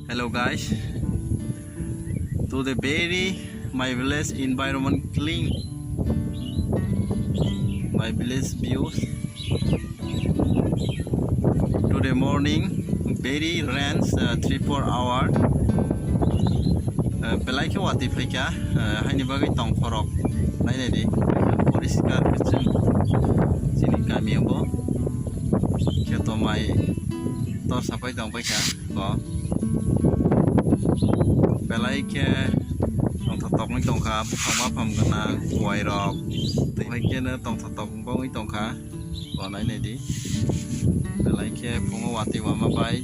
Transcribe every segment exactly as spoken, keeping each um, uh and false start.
Hello guys, today very my village environment clean, my village views. Today morning very rains, uh, three four hour. Uh, belai khe watwi phaikha, uh, haini bagwi tongkhorok nainai di poriskar kwchwng chini kami o bo kheto mai tor sapai tong paikha. Bo belai khe tongthok tokmwi tongkha, buphang baphang gwnang, kuwai rok tei hai kheno tongthok tok wngwi tongkha. Bo nainai di, belai khe phungo watwi wama bai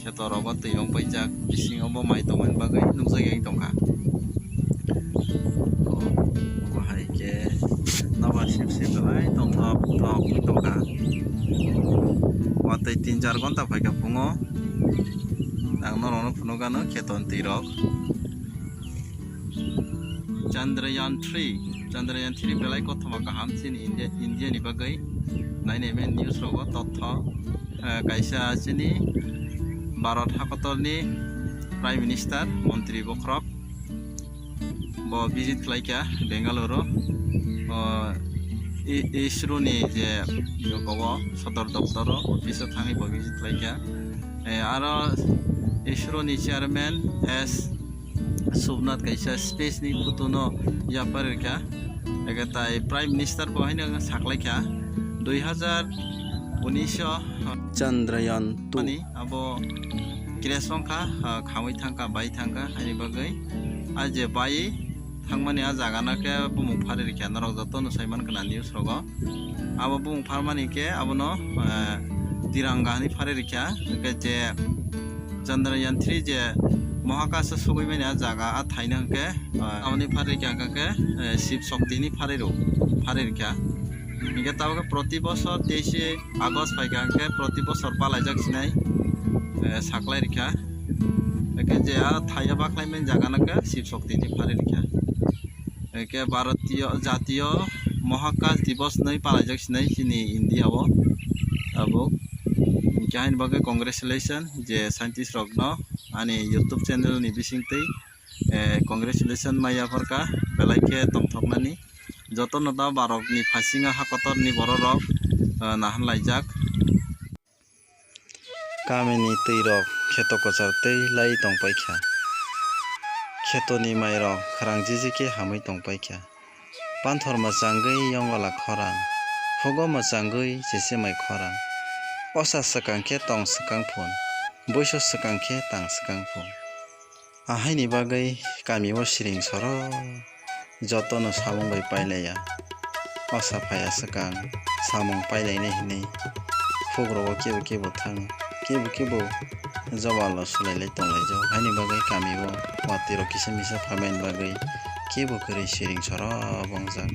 kheto rogo twi rok paijak, bisingo bo mai tongmani bagwi nukjagwi tongkha. Bo hai khe nobar sip sip belai tongthok tongthok wngwi tongkha. Watwi tin char ghonta phaikha phungo. Ang norokno phunukgano kheto ni twi rok. Chandrayaan three, Chandrayaan three belai kothoma kaham chini India, India ni bagwi. Nainai men news rogo totho, eh, kaisa chini Bharat hakotorni Prime Minister, Montri bokhorok bo visit khlaikha Bengaluru. O, I-, ISRO ni je yogo o sodor doptor o office o thangwi bo visit khlaikha. Eh, aro ISRO ni chairman S Subnath kaisa space ni photo no yapar rikha. Eke tai Prime Minister bo haino saklaikha dui hazar unis o Chandrayaan two ani abo crash wngkha, ah, khamwi thangkha, bai thangkha, haini bagwi a je bai thangmani a jaga no khe bumung pharwi rikha, norok joto no sai mankha na news rogo. Abo bumung pharmani khe abono, eh, Tiranga hinwi pharwi rikha, hwnkhe je Chandrayaan three je Mohakash o sogwi mani a jaga a thaino hwnkhe, eh, aboni pharwi rikha hwnkhe, eh, Shiv Shakti hinwi pharwi rw-, pharwi rikha. Hwnkhe tabukhe proti bosor teise August phaikha hwnkhe proti bosor palaijak sinai, eh, saklai rikha. Hwnkhe je a thaio baklaimani jaga no khe Shiv Shakti hinwi pharwi rikha. Hwnkhe Bharatiyo Jatiyo Mohakash Divas hinwi palaijak sinai chini India o tabuk. Hwnkhe haini bagwi congratulation je scientist rokno ani YouTube channel ni bisingtwi, eh, congratulation ma yapharkha belai khe tongthoknani. Jotono da barokni phasingo hakotorni bororok, eh, naharlaijak. Kamini twi rok kheto kwchar tei lai tong paikha. Khetoni mai rok khwrang jiji khe hamwi tong paikha. Panthor mwchangwi yongola khorang, phugo mwchangwi cheche mai khorang. Osa swkang khe tong swkang phun, boiso swkang khe tang swkang phun. Ahaini bagwi kami o siring soro jotono samung bai pailaiya. Osa phaiya swkang samung pailainai hinwi phugrogo kebo kebo thang, kebo kebo jobalo swlailai tonglaijak. Haini bagwi kami o watwi rok kisa misa phaimani bagwi kebo kwrwi siring soro bongjak.